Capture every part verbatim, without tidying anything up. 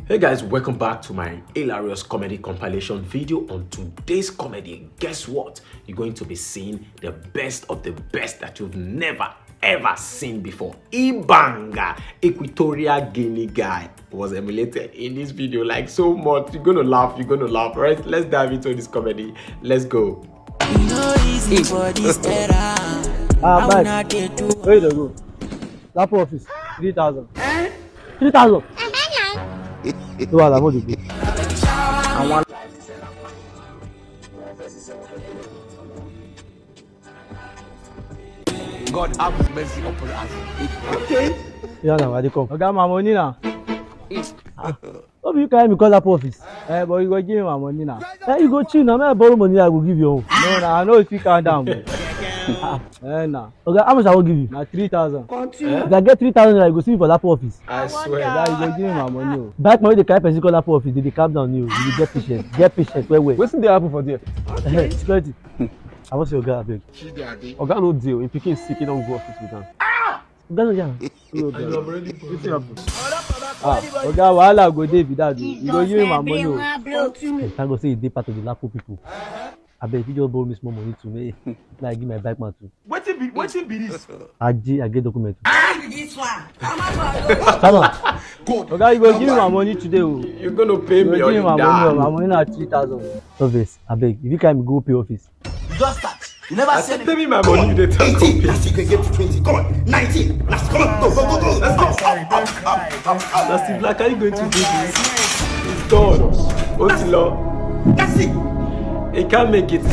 Hey guys, welcome back to my hilarious comedy compilation video. On today's comedy, guess what? You're going to be seeing the best of the best that you've never ever seen before. Ibanga, Equatorial Guinea guy, was emulated in this video like so much. You're gonna laugh, you're gonna laugh. Right, let's dive into this comedy. Let's go. Ah, bye. Where you dey go? Lapo office, three thousand. Three thousand. No wahala, mo dey go. God have mercy upon us. Yeah, now I dey come. Oga, my money now. No be you carry me call Lapo office. Eh, but you go give me my money now. Eh, you go chill now. Make I borrow money, I go give you own. No, na I know if you calm down. Ah, eh, na. Oga, how much I go give you? Na three thousand. If I get three thousand naira, you go see me for Lapo office. I swear. Oga, you go give me my money o. Bike man wey dey carry person call Lapo office, dey dey calm down o. You dey get patience. Get patience well well. Wetin dey happen for there? Eh, security. I wan see oga, abeg. Oga no dey o, him pikin sick, he don go office with am. Oga no dey. Wetin happen? Ah, oga, wahala go dey be that o. You go give me my money o. Eh, thank God say you dey part of the Lapo people. Abeg, if you just borrow me small money too, make I give my bike man too. Wetin be wetin be this? Aji, I get document. This one. Come on. Oga, you go give me my money today o. You're gonna pay You me go or give me you my money o. die. My money na three thousand. No vex, abeg. If you carry me go pay office. You just start. You never I said said pay me my money, you dey talk. eighteen, last week I get to twenty. Come on, nineteen. Last, come on, go, go, go, go. Let's go. Up, up, up, up, up. Now, Steve Black, are you going to do this? It's done. Otilo. That's it. He can't make it. He's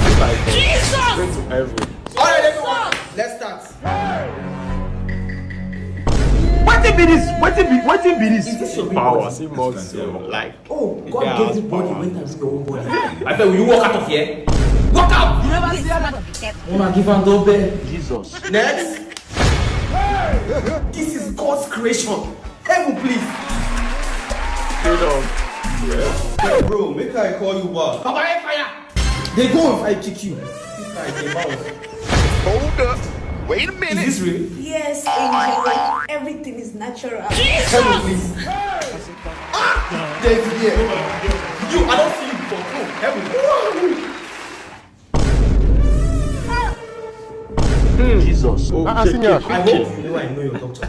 going to heaven. All right, everyone. Let's start. Wetin be this? Wetin be wetin be this? Is this your big Power, body? see more so like Oh, God Yeah, gave you body power. when that's your own body. I said, will you walk out of here? Walk out! You never see that? Mama, give am double. Jesus. Next. This is God's creation. Heaven, please. straight up. Hey, bro, make I call you back. Papa, hey, fire. They go if I kick you. This guy dey bounce. Hold up. Wait a minute. Is this real? Yes, angel. Everything is natural. Heaven, please. Ah! There's here. You, I don't see you before. Oh, heaven. Jesus. Oh, Ah, kick, senior. kick, I kick. hope you know I know your doctor.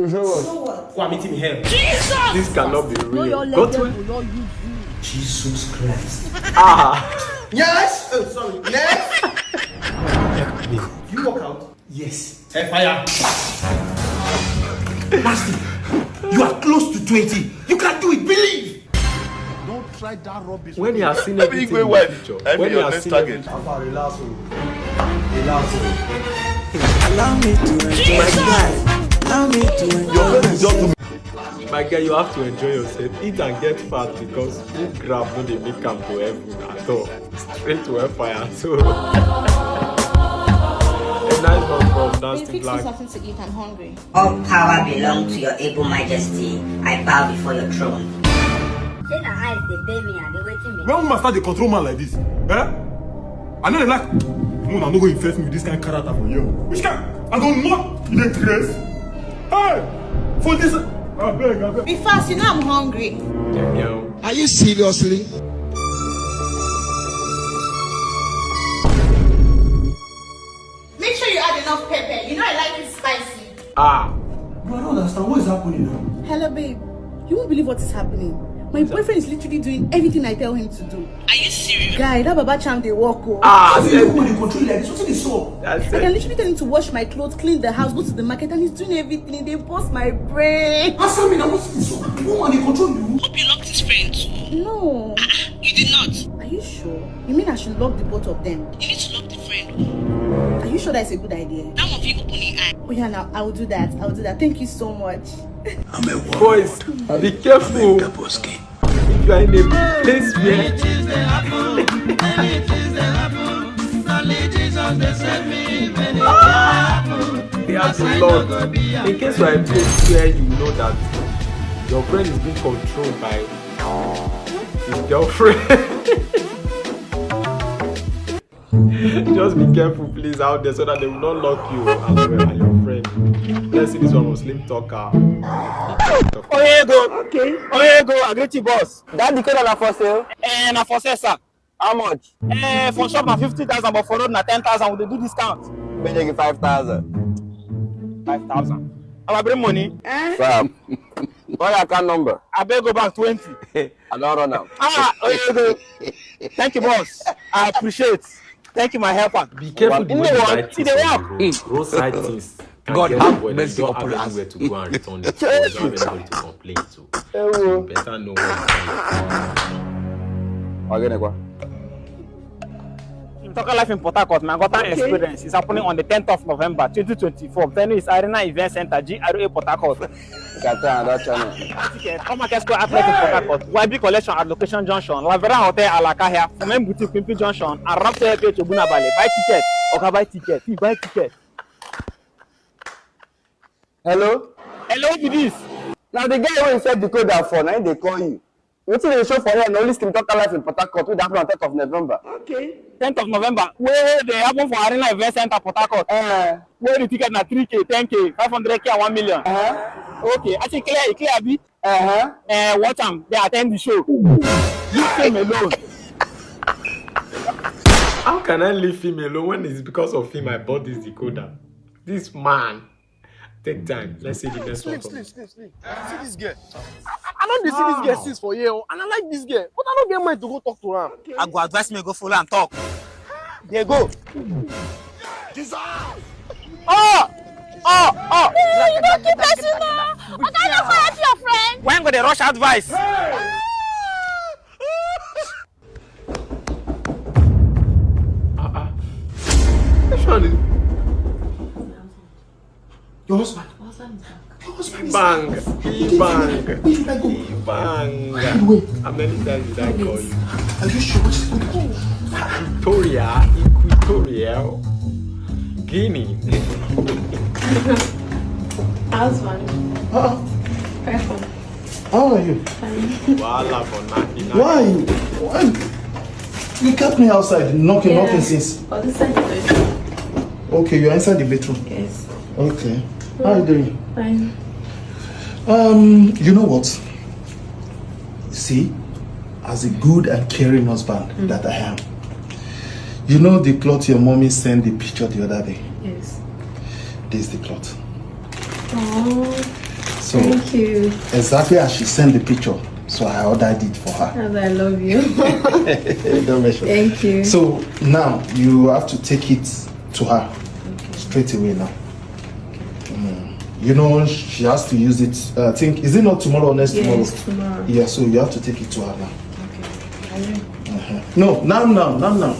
So what? Kwame Tim here. This cannot be real. Go to it. Jesus Christ. Ah, Yes. Oh, sorry. Next. You walk out. Yes. Hey, fire. Nasty. You are close to twenty. You can do it. Believe. Don't try that rubbish. When he has seen Let me everything go in wife. the picture, Let when me he your has next seen target. everything, Alpha, relax o. Relax o. Allow me to enjoy. Allow me to enjoy. my guy, you have to enjoy yourself. Eat and get fat because who grab no dey make am to heaven at all. Straight to hellfire. So, a nice one from Babe, Dusty fix me Black. Something to eat. I'm hungry. All power belongs to your able majesty. I bow before your throne. Say na eyes dey pay me and dey waiting me. When woman start dey control man like this, eh? I no dey like. Woman no go infest me with this kind character for here. Which kind? I go not. You dey dress? Hey! For this, I beg, I beg. Be fast, you know I'm hungry. Girl. Are you seriously? Make sure you add enough pepper. You know I like it spicy. Ah, Bro, I don't understand what is happening now. Hello, babe. You won't believe what is happening. My boyfriend is literally doing everything I tell him to do. Are you serious? Guy, that Baba Charm dey work o. Ah, How do you want to control you like this? What is so? That's I can it. Literally tell him to wash my clothes, clean the house, go to the market, and he's doing everything. They bust my brain. Answer me now. What is so? Woman, they control you. Hope you locked his friend too. No. You did not. Are you sure? You mean I should lock the both of them? You need to lock the friend. Are you sure that's a good idea? That one fit open the eye. Oh yeah, now I'll do that. I'll do that. Thank you so much. Boys, be careful. If you are in a place where they have a lot, in case you are in a place where you know that your friend is being controlled by his girlfriend. Just be careful, please, out there so that they will not lock you as well and your friend. Let's see this one from Slim Talker. Oyego. Okay. Oyego, I greet you, boss. That decoder na for sale? Eh, na for sale, sir. How much? Eh, for shop na fifty thousand, but for road na ten thousand. We dey do discount. Make you give five thousand. Five thousand. Our bring money. Eh? Sam, call your account number. I beg go back twenty. I don't run am. Ah, Oyego. Thank you, boss. I appreciate. Thank you, my helper. Be careful the way you buy things on the road. Roadside things can get spoiled and you don't have anywhere to go and return it. You don't have anybody to complain to. So you better know what you buy. Talker life in Port Harcourt, my gutter experience is happening on the tenth of November, twenty twenty-four. Venue is Arena Event Center, G R A Port Harcourt. Ticket, Comarket Square Outlet in Port Harcourt, Y B Collection at Location Junction, Lavera Hotel Alakahia, Fumen Boutique Pimpi Junction, and Raptor F H Obunabale. Buy ticket. Oga, buy ticket. He buy ticket. Hello? Hello, be this? Now the guy wey you sell decoder for, na him dey call you. Wetin dey show for here na only Slim Talker life in Port Harcourt wey dey happen on tenth of November. Okay. Tenth of November, wey dey happen for Arena Event Center, Port Harcourt. Eh. Wey the ticket na three K, ten K, five hundred K, and one million. Uh-huh. Okay, I think clear, e clear, abi? Uh-huh. Eh, watch am, dey attend the show. Leave him alone. How can I leave him alone when it's because of him I bought this decoder? This man. Take time. Let's see the next one. Slim, Slim, Slim, Slim. See this girl. I, I don dey see this girl since for here, oh, and I like this girl, but I no get mind to go talk to am. I go advise me go follow am talk. Dey go. Jesus! Oh! Oh! Oh! You don kill person now. Oga, no fire your friend. When go dey rush advice? Ah, ah. Which one is your husband? Your husband is back. Bang. He bang. He bang. He bang. By the way, how many times did I call you? Are you sure what is going on? Victoria, Equatorial Guinea. Husband. Uh-uh. Welcome. How are you? Fine. Wahala for knocking. Why are you? Why? You kept me outside, knocking, knocking since. But this side is bedroom. Okay, you're inside the bedroom. Yes. Okay. How are you doing? Fine. Um, you know what? See, as a good and caring husband that I am, you know the cloth your mommy sent the picture the other day? Yes. This is the cloth. Oh, so thank you. Exactly as she sent the picture, so I ordered it for her. As I love you. Don't mention. Thank you. So now you have to take it to her straight away now. Mm. You know, she has to use it. Uh, I think, is it not tomorrow or next tomorrow? Yes, tomorrow. Yeah, so you have to take it to her now. Okay. Uh-huh. No, now, now, now, now.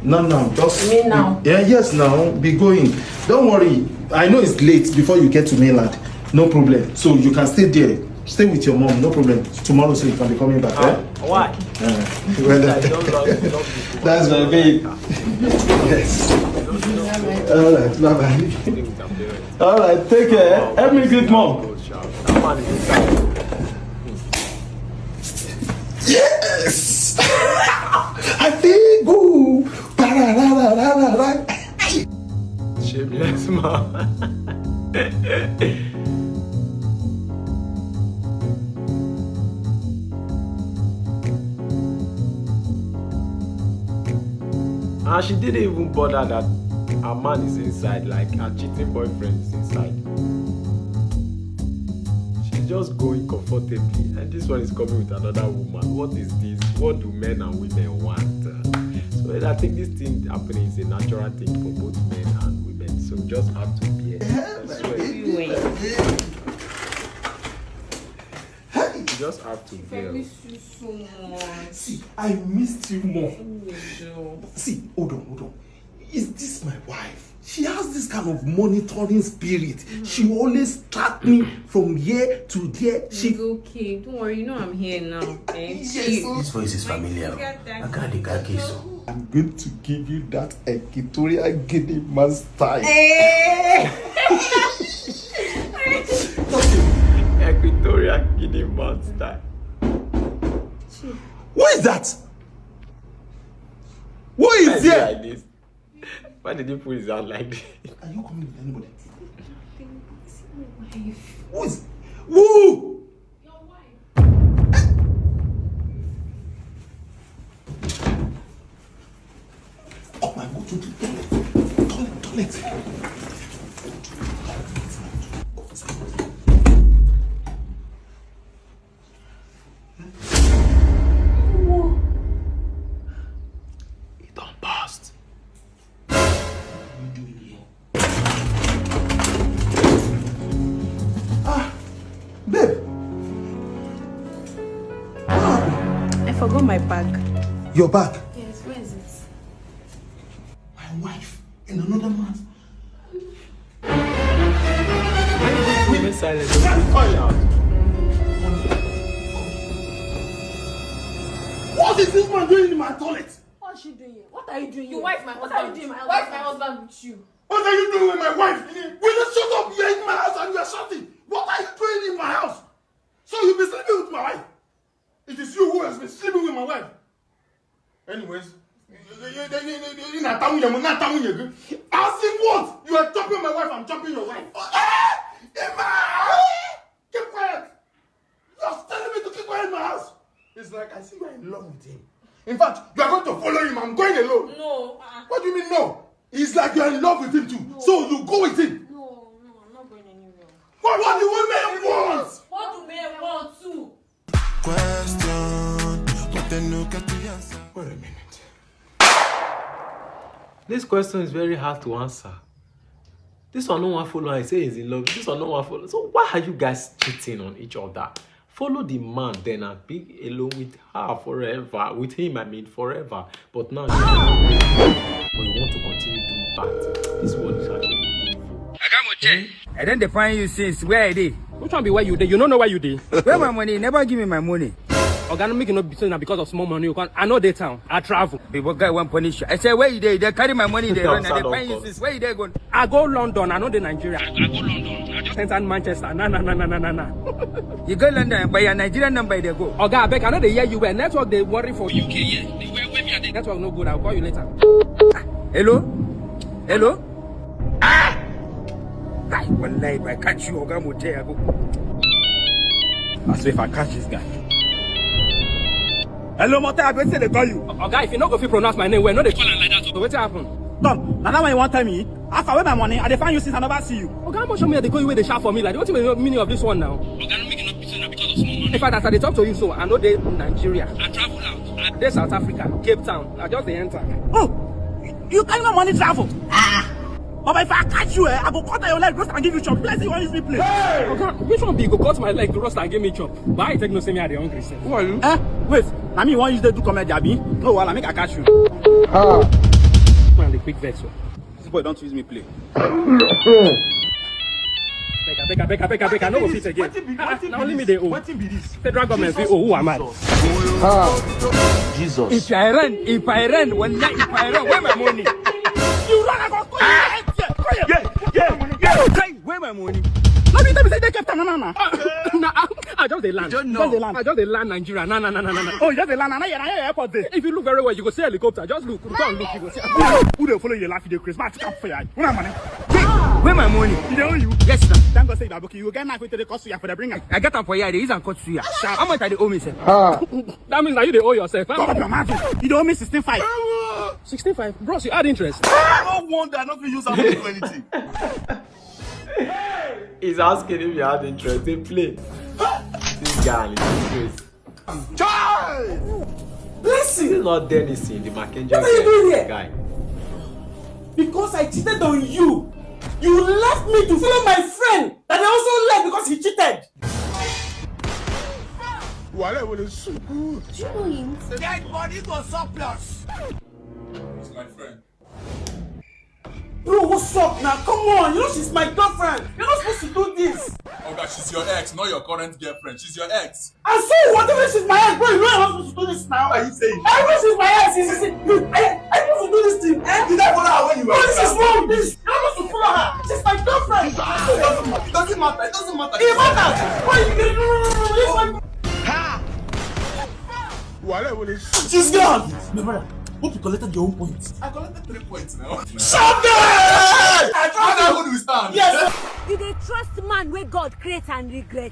Now, now, just. You mean now? Yeah, yes, now. Be going. Don't worry. I know it's late before you get to mainland. No problem. So you can stay there. Stay with your mom. No problem. Tomorrow, so you can be coming back. Eh? Why? Uh, well, that's my babe. Yes. All right. Bye bye. All right. Take care. Help me greet mom. Yes! I feel good. Shameless man. And she didn't even bother that her man is inside, like her cheating boyfriend is inside. She's just going comfortably, and this one is coming with another woman. What is this? What do men and women want? So I think this thing happening is a natural thing for both men and women. So we just have to bear. I swear. You just have to bear. I miss you so much. See, I missed you more. See, hold on, hold on. Is this my wife? She has this kind of monitoring spirit. She always track me from here to there. She It's okay. Don't worry. You know I'm here now. Eh? Yes, see, oh. This voice is familiar. I can't dey catch case. I'm going to give you that Equatorial Guinea man style. Eh. Equatorial Guinea man style. Who is that? Who is there? Like this? Why did he put his hand like this? Are you coming with anybody? Who is? Who? Come and go to the toilet. Toilet, toilet. It don't burst. What are you doing here? Ah, babe. I forgot my bag. Your bag? Yes, where is it? My wife in another man's. Women silence. Don't find out. What is this man doing in my toilet? What is she doing here? What are you doing here? You wife my What are you husband. doing in my Wife my husband? Husband with you. What are you doing with my wife? Will you shut up? You're in my house and you're shouting. What are you doing in my house? So you be sleeping with my wife? It is you who has been sleeping with my wife. Anyways, you, you, you, you, you, you, you, not telling you, not telling you. As in what? You are chopping my wife, I'm chopping your wife. Ah! In my house! Keep quiet! You're telling me to keep quiet in my house. It's like I see you're in love with him. In fact, you are going to follow him. I'm going alone. No. Uh, What do you mean no? It's like you're in love with him too. So you go with him. No, no, I'm not going anywhere. What, what do women want? What do men want too? Question, but then look at the answer. Wait a minute. This question is very hard to answer. This one no one follow and say he's in love. This one no one follow. So why are you guys cheating on each other? Follow the man then and be alone with her forever. With him, I mean forever. But now, but you want to continue doing bad. This world is actually evil. I don dey find you since. Where I dey? Which one be where you dey? You no know where you dey. Where my money? You never give me my money. Oga, no make you no be say na because of small money you come. I no dey town. I travel. Before guy wan punish you. I say where you dey? They carry my money. They run. I dey Don find you cut. Since. Where you dey go? I go London. I no dey Nigeria. I go London. I just enter Manchester. Na na na na na na na. You go London by your Nigerian number. They go. Oga, abeg, I no dey hear you well. Network dey worry for U K here. The way wey me I dey network no good. I will call you later. Hello? Hello? Ah! Kai, wallahi, if I catch you, Oga Mote, I go. I swear if I catch this guy. Hello, Mote, I bet say they call you. Oga, if you no go fit pronounce my name well, no dey call am like that. So wetin happen? Come, now that one you want tell me? After where my money? I dey find you since I never see you. Oga, how much money I dey call you wey dey shout for me like? Wetin be the meaning of this one now? Oga, no make you no be say na because of small money. In fact, as I dey talk to you so, I no dey Nigeria. I travel out. I dey South Africa, Cape Town. I just dey enter. Oh, you carry my money travel. Ah. But if I catch you, eh, I go cut your leg, roast and give you chop. Bless you, use me play. Oga, which one be you go cut my leg, roast and give me chop? Why you take no say me I dey hungry sef? Who are you? Eh, wait. Now me want you to do comedy, abi? No, well, I make I catch you. Man, the quick vex. Oh. This boy don't use me play. Beg, beg, beg, beg, beg, I no go fit again. Ah, now only me dey owe. Federal government fit owe. Who am I? Jesus. If I run, if I run, one night, if I run, where my money? You run, I go call you. Yeah, yeah, yeah. Where my money? No be tell me say they kept am, na, na, na. Nah, I just dey land. You don't I just know. dey land. I just dey land Nigeria. Na na na na na na. Oh, you just dey land, na, na, na, na, airport there. If you look very well, you go see helicopter. Just look. Go and look. You go see. Who dey follow you laugh? You dey craze. Man, take am for your eye. Where my money? Where my money? You dey owe you? Yes, sir. Thank God say you are broke. You go get knife wey take dey cut suya for the bring am. I get am for here. I dey use am cut suya. How much I dey owe me, sir? That means that you dey owe yourself. Huh? Shut up your mouth. You dey owe me sixteen five. Sixteen five, bros. You add interest. No wonder I no fit use am to do anything. He's asking if you have interest. They play. This guy is crazy. Chai! This is not Dennis in the Mackenzie What are you doing here? Guy. Because I cheated on you, you left me to follow my friend that I also left because he cheated. Wale will sue. Dead body go surplus. It's my friend. Bro, what's up now? Come on, you know she's my girlfriend. You're not supposed to do this. Oga, she's your ex, not your current girlfriend. She's your ex. And so whatever, she's my ex, bro, you know I'm not supposed to do this now. What are you saying? I know she's my ex. Is this you? I I supposed to do this thing? Eh? Did I follow her when you were No, this is around? wrong. This I'm not supposed to follow her. She's my girlfriend. It doesn't matter. It doesn't matter. It doesn't matter. It matters. Why you no no no no no? This one. Wale will sue. She's gone. My brother. Hope you collected your own points. I collected three points now. Sunday! I tried that one with stand. Yes. You dey trust man wey God create and regret.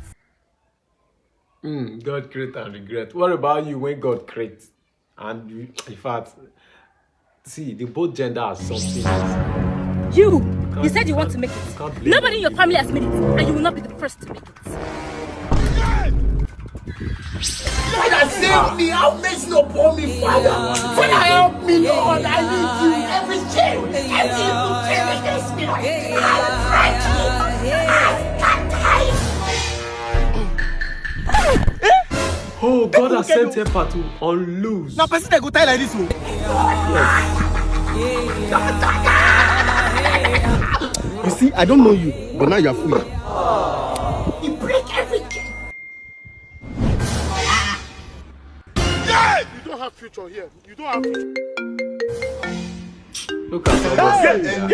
Mm, God create and regret. What about you when God create? And you, in fact, see, the both gender are something. You, you said you want to make it. Nobody in your family has made it, and you will not be the first to make it. Father, save me. Have mercy upon me, Father. Father, help me, Lord. I need you. Every chain, every evil chain against me, I break it. I scatter it. Oh, God has sent helper to unloose. Now, person that go tie like this, oh. You see, I don't know you, but now you are free. He break everything. You don't have future here. You don't have future. Look at somebody.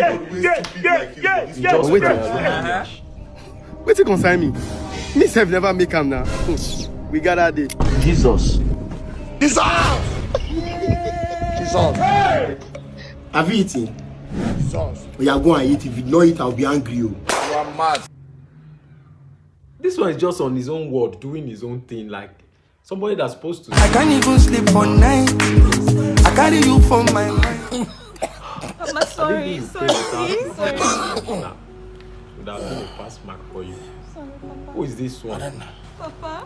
But wait, wetin concern me? Me sef never make am na. We gather dey. Jesus. Jesus. Jesus. Have you eaten? Jesus. Oya, go and eat. If you no eat, I'll be angry o. You are mad. This one is just on his own world, doing his own thing. Like somebody that's supposed to. I can't even sleep for night. I carry you for my mind. Mama, sorry, sorry, please. Sorry. Nah, would have been a pass mark for you. Who is this one? Papa?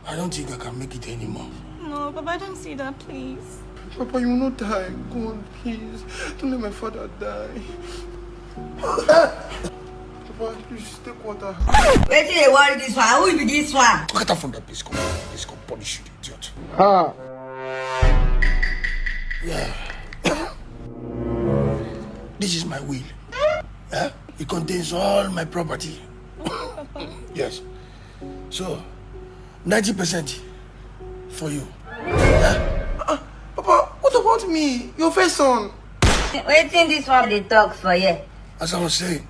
I don't think I can make it anymore. No, Papa, don't say that, please. Papa, you will not die. God, please. Don't let my father die. Papa, please take water. Wetin dey worry this one? Who be this one? Get up from that place. Come, let's go punish you, idiot. Ha! Yeah. This is my will. Eh? It contains all my property. Yes. So, ninety percent for you. Eh? Uh, Papa, what about me? Your first son? Wetin this one dey talk for here? As I was saying,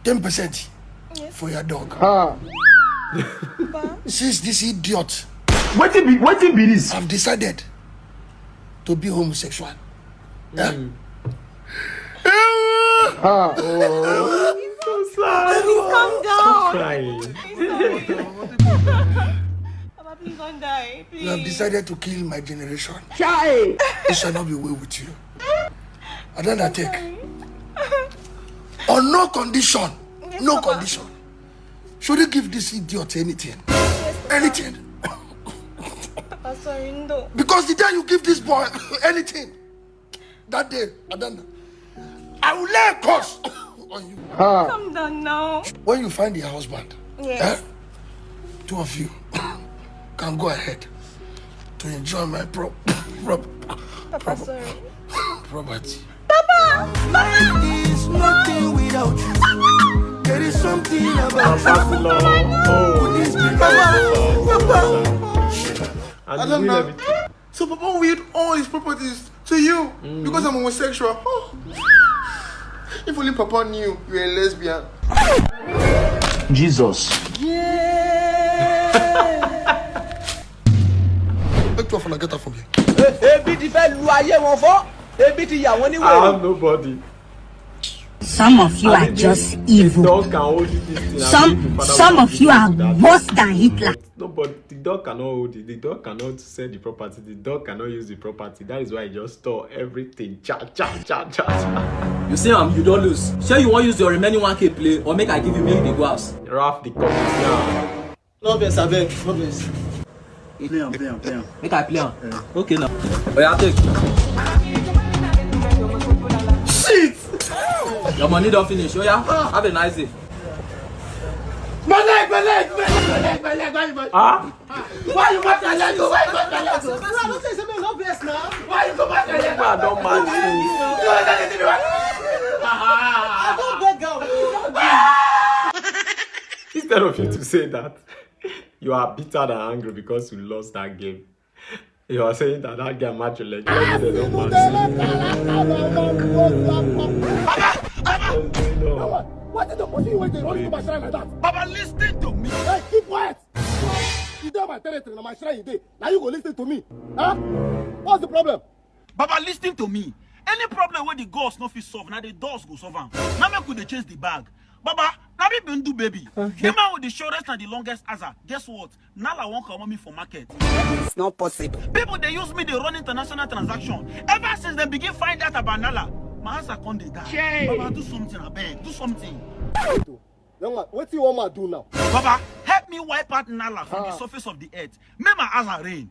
ten percent for your dog. Ha! Since this idiot Wetin be wetin be this? have decided to be homosexual. Eh? Ha! Please calm down. Crying. Please, sorry. Papa, please don't die. Please. You have decided to kill my generation. Chai! It shall not be well with you. I don't take. Sorry. On no condition. Yes, No Papa. Condition. Should you give this idiot anything? Yes, Papa. Anything. Papa, sorry, no. Because the day you give this boy anything, that day, Adana, I will lay a curse on you. Calm down now. When you find your husband, Yes. two of you can go ahead to enjoy my pro- pro- Papa, sorry. property. Is nothing without you. There is something about you. Pass along. Oh, This Papa, Papa. And you will everything. So Papa will yield all his properties to you because I'm homosexual. Oh. If only Papa knew you were a lesbian. Jesus. Make two of you get up from here. Ebi ti fẹ́ lu ayé wọn fọ́. Ebi ti yà wọ́n I níwèé. Have nobody. Some of you are And just the evil. Dog can hold this thing. And Some the father some will of you are do that. worse than Hitler. But nobody, the dog cannot hold it. The dog cannot sell the property. The dog cannot use the property. That is why I just store everything. Cha cha cha cha cha. You see am, you don lose. Shey you wan use your remaining one k play or make I give you make you dey go house? Ralph the comics now. No vex, abeg, no vex. Play am, play am, play am. Make I play am. Okay now. Oya take. Shit! Your money don finish. Oya, have a nice day. My leg, my leg, my leg, my leg, my leg, my leg. Ah, Why you cut my leg? Why you cut my leg? Bro, I don't say something, no vex now. Why you cut my leg? I don't mind you. You don't say anything. I don't beg girl. Instead of you to say that, you are bitter and angry because you lost that game. You are saying that that game match your leg. They don't match. What's going on? What is the position when they run into my shrine like that? Baba, listen to me. Hey, keep quiet. You dey my territory, na my shrine you dey. Now you go listen to me. Huh? What's the problem? Baba, listen to me. Any problem wey the gods no fit solve, na the doors go solve am. Na make we dey chase the bag. Baba, na me be Ndu baby. Okay. The man with the shortest and the longest aza. Guess what? Nala wan comot me for market. It's not possible. People dey use me dey run international transaction. Ever since dem begin find out about Nala, my aza come dey die. Baba, do something, abeg. Do something. Young man, wetin you wan ma do now? Baba, help me wipe out Nala from the surface of the earth. Make my aza rain.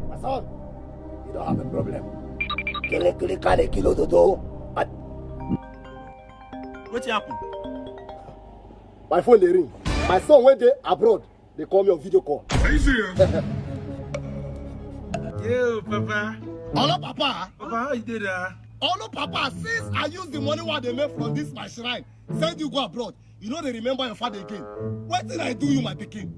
My son, you don't have a problem. Kili kili kale kilo dodo. But wetin happen? My phone dey ring. My son wey dey abroad dey call me on video call. Are you serious? Yo, Papa. Hello, Papa. Papa, how you dey there? Hello, Papa. Since I use the money wey I dey make from this my shrine, send you go abroad, you no dey remember your father again. Wetin I do you, my pikin?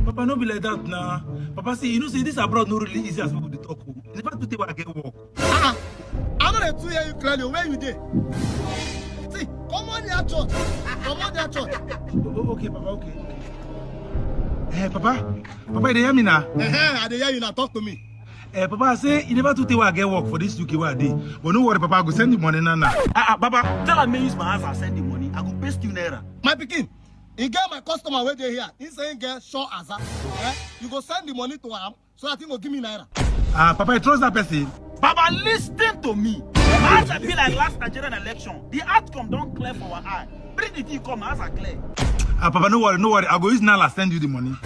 Papa, no be like that na. Papa, see, you know say this abroad no really easy as people dey talk o. In fact, today I get work. Ah, I no dey too hear you clearly. Where you dey? See, come on there, church. Come on there, church. O- o- okay, Papa, okay, okay. Eh, Papa, Papa, you dey hear me now? Eh, I dey hear you now. Talk to me. Eh, Papa, I say, you never too tey wey I get work for this U K wey I dey. But no worry, Papa, I go send the money now now. Ah, ah, Baba, tell am make use my hands and send the money. I go paste you naira. My pikin, e get my customer wey dey here. He say he get sure aza. Eh? You go send the money to am so that he go give me naira. Ah, Papa, you trust that person? Baba, listen to me. My aza be like last Nigerian election. The outcome don clear for our eye. Bring the thing come, my aza clear. Ah, Papa, no worry, no worry. I go use Nala send you the money.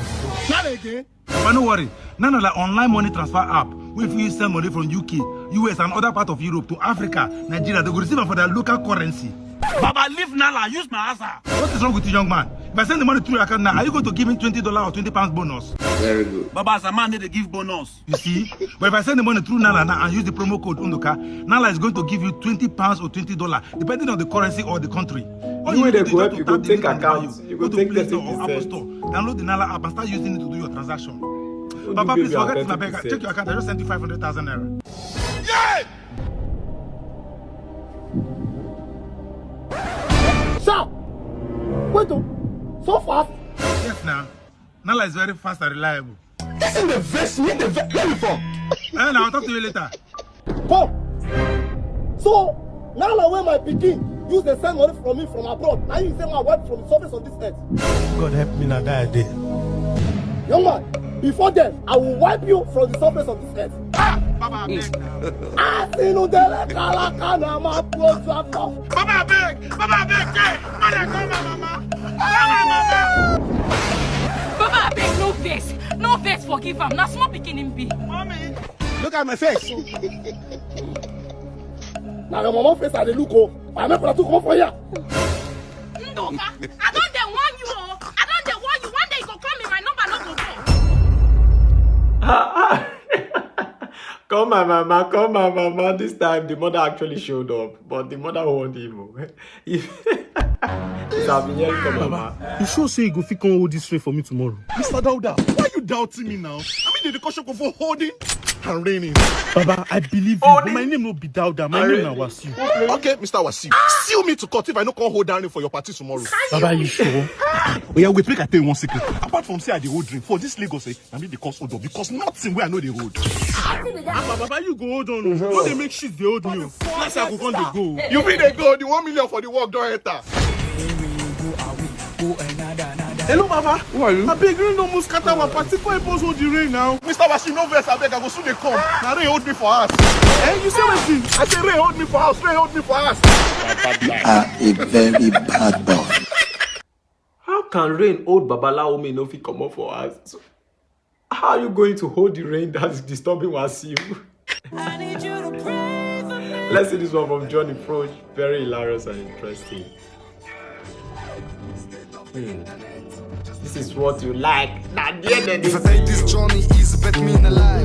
Nala again? But no worry, Nala na online money transfer app wey fit use send money from U K, U S and other part of Europe to Africa, Nigeria. They go receive am for their local currency. Baba, leave Nala, use my aza. What is wrong with you, young man? If I send the money through your account now, are you going to give me twenty dollars or twenty pounds bonus? Very good. Baba, as a man, they give bonus. You see? But if I send the money through Nala now and use the promo code Unduka, Nala is going to give you twenty pounds or twenty dollars, depending on the currency or the country. All you need to do is just to tap the link on the bio, go to Play Store or Apple Store, download the Nala app and start using it to do your transaction. Papa, please forget it, abeg. Check your account. I just sent you five hundred thousand naira. Yeah! Sir! Wait, oh, so fast? Yes, now. Nala is very fast and reliable. This is the best me, the best. Let me fall. Eh, now I'll talk to you later. Come. So, now na when my pikin use dey send money from me from abroad, now you say my wife from the surface of this earth. God help me na that day. Young man, before then, I will wipe you from the surface of this earth. Ah, Baba, abeg now. Asinudele kalaka na ma prosa. Baba, abeg. Baba, abeg, hey, mother, call my mama. Call my mama. Baba, abeg, no vex. No vex, forgive am. Na small pikin him be. Mommy. Look at my face. Na your mama face I dey look o. I make una two comot for here. Ndoka, I don dey warn you o. I don dey warn you. One day you go call me, my number no go go. Call my mama, call my mama. This time the mother actually showed up, but the mother warned him o. If it's have been hearing from Baba, mama. You sure say you go fit come hold this rain for me tomorrow? Mister Dauda, why you doubting me now? I mean, the caution for holding and raining. Baba, I believe you, but my name no be Dauda. My name na Wasiu. Okay, Mister Wasiu, sue me to court if I no come hold that rain for your party tomorrow. Baba, you sure? Oya, wait, make I tell you one secret. Apart from say I dey hold rain for this Lagos, eh, na me dey cause hold up because nothing wey I no dey hold. Ah, Baba, you go hold on. No dey make shit dey hold me o. Last year I go come dey go. You fit dey go. The one million for the work don enter. Hello, Baba. Who are you? Abeg, rain don almost scatter our party. Come help us hold the rain now. Mister Wasiu, no vex, abeg. I go soon dey come. Na rain hold me for house. Eh, you say wetin? I say rain hold me for house. Rain hold me for house. You are a very bad boy. How can rain hold Babalawo, me no fit comot for house? So, how are you going to hold the rain that is disturbing Wasiu? I need you to pray for me. Let's see this one from Johnny Froch. Very hilarious and interesting. Hmm. This is what you like. Na there dem dey. If I tell you this journey is bet me na lie.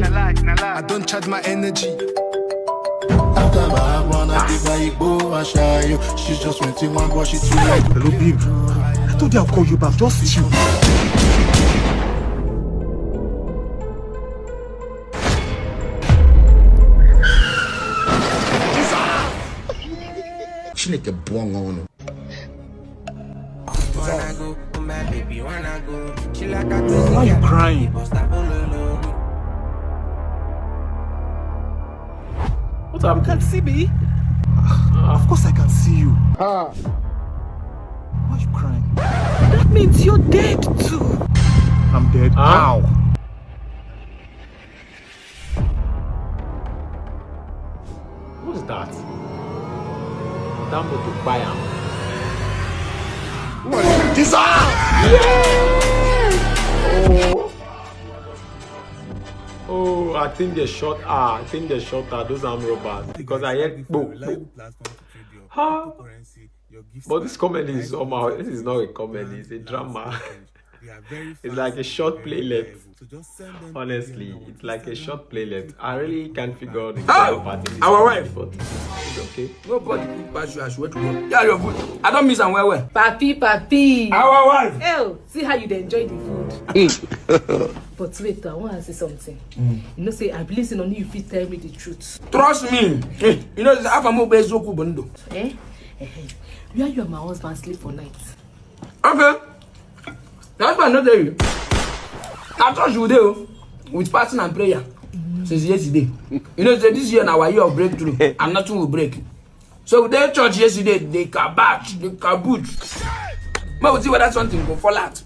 I don't charge my energy. After my one, I give her Igbo Ashayo. She's just twenty-one, but she too like. Hello, babe. I told you I'll call you back. Just chill. Chineke bụọ nwa ụnụ. Why you crying? What's happening? Can see me? Ah, Of course I can see you. Ah, Why are you crying? that means you're dead too. I'm dead. Huh? How? What's that? That motor buy am. Jesus! Oh, I think they shot her. I think they shot her. Those armed robbers. Because I heard boom, boom. Huh? But this comedy is somehow, this is not a comedy, it's a drama. It's like a short playlet. Honestly, it's like a short playlet. I really can't figure out the Ah! part in this Our comedy, wife. But it's okay. Nobody fit pass you as wet work. Yeah, your food. I don't miss am well well. Papi, papi. Our wife. Oh, see how you dey enjoy the food. But wait, I want to say something. You know, say I believe say only you fit tell me the truth. Trust me. Eh, you know, say half a mobile is oku bondo. Eh? Eh, eh. Where you and my husband sleep for night? Okay. That's why I not tell you. I thought you dey o, with fasting and prayer since yesterday. You know, say this year na our year of breakthrough and nothing will break. So we dey church yesterday, they kabash, they kaboot. But we see whether something go fall out.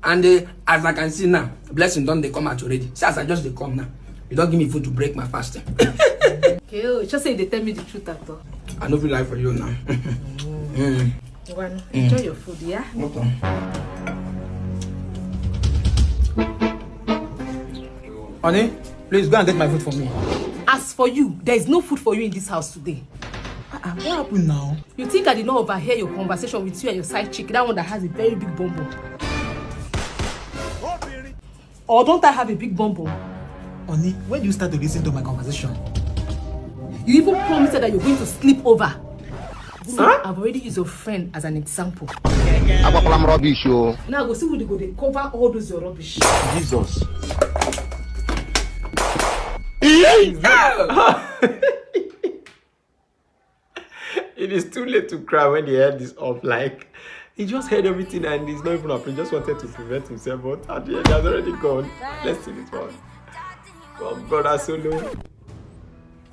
And uh, as I can see now, blessing don dey come out already. See as I just dey come now, you don give me food to break my fasting. Okay, oh, just say they tell me the truth at all. I no fit lie for you now. Mm. One, enjoy your food, yeah? Okay. Honey, please go and get my food for me. As for you, there is no food for you in this house today. Ah, what happened now? You think I did not overhear your conversation with you and your side chick, that one that has a very big bum bum? Or don't I have a big bum bum? Honey, when do you start to listen to my conversation? You even promised that you're going to sleep over. I've already used your friend as an example. Agbakwala m rubbish o. Now go see who dey go dey cover all those your rubbish. Jesus. It is too late to cry when they heard this up. Like, he just heard everything and he's not even happy. He just wanted to prevent himself, but at the end, he has already gone. Let's see this one. From Brother Solo.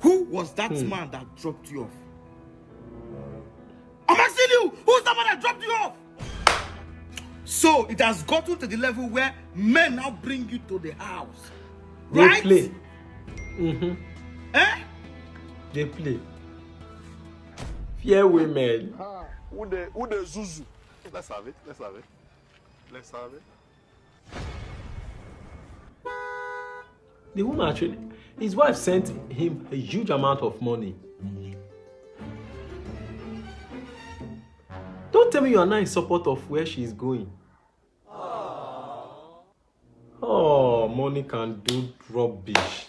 Who was that man that dropped you off? I'm asking you, who's the man that dropped you off? So it has gotten to the level where men now bring you to the house. They Right? Play. Mm-hmm. Eh? They play. Fear women. Ah, who the who the Zuzu? Let's have it. Let's have it. Let's have it. The woman actually, his wife sent him a huge amount of money. Don't tell me you are not in support of where she is going. Oh, money can do rubbish.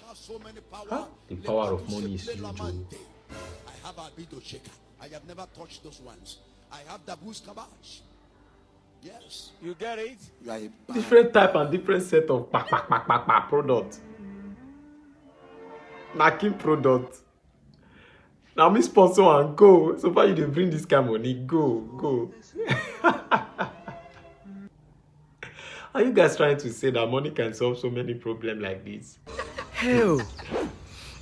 Huh? The power of money is huge. Oh. I have Abido Shaker. I have never touched those ones. I have Dabus Kabash. Yes. You get it? You are a bad Different type and different set of pa, pa, pa, pa, pa product. Nakin product. Now me sponsor and go. So far you dey bring this kind money, go, go. Are you guys trying to say that money can solve so many problems like this? Hell,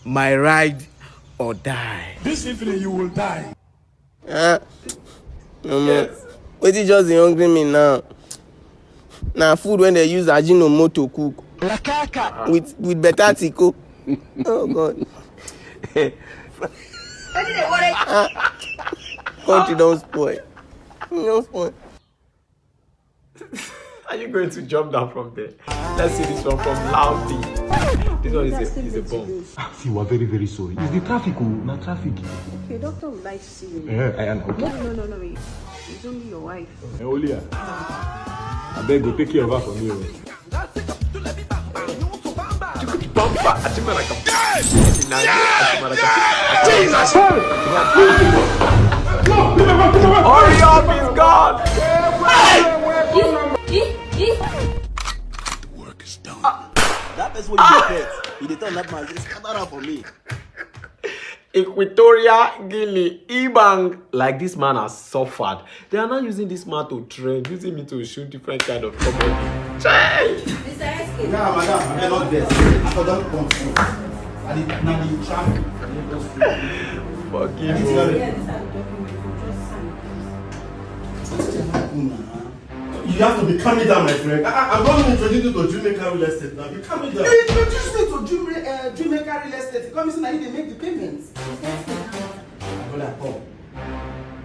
my ride or die. This evening you will die. Eh? Omo, Yes. Wetin just dey hungry me now? Na food wey dem use Ajinomoto cook with with better tiko. Oh God. Ah, country don spoil. E don spoil. Are you going to jump down from there? Let's see this one from Loudy. This one is a, is a bomb. Ah, see, we're very, very sorry. It's the traffic, oh, na traffic. Okay, doctor would like to see you. Eh, I am okay. No, no, no, no, no. It's only your wife. Eh, Olia. I beg go take care of her for me. Oh. Bumper, Atimaraka. Jesus! Hurry up, he's gone. Work is done. That person wey you dey pet, you dey tell that man say scatter am for me. Equatoria Guinea, Ibang. Like, this man has suffered. They are now using this man to train, using me to shoot different kind of comedy. Chai! Nah, madam, I not this. I forgot to come. Na the, na the traffic for Lagos State. Fucking This boy. is Yeah, these are the documents. You just sign, please. What is going on now? You have to be calming down, my friend. I, I, I'm going to introduce you to Dreammaker Real Estate now. Be calming down. You introduce me to Dream, uh, Dreammaker Real Estate. You come say na you dey make the payments. My brother, come.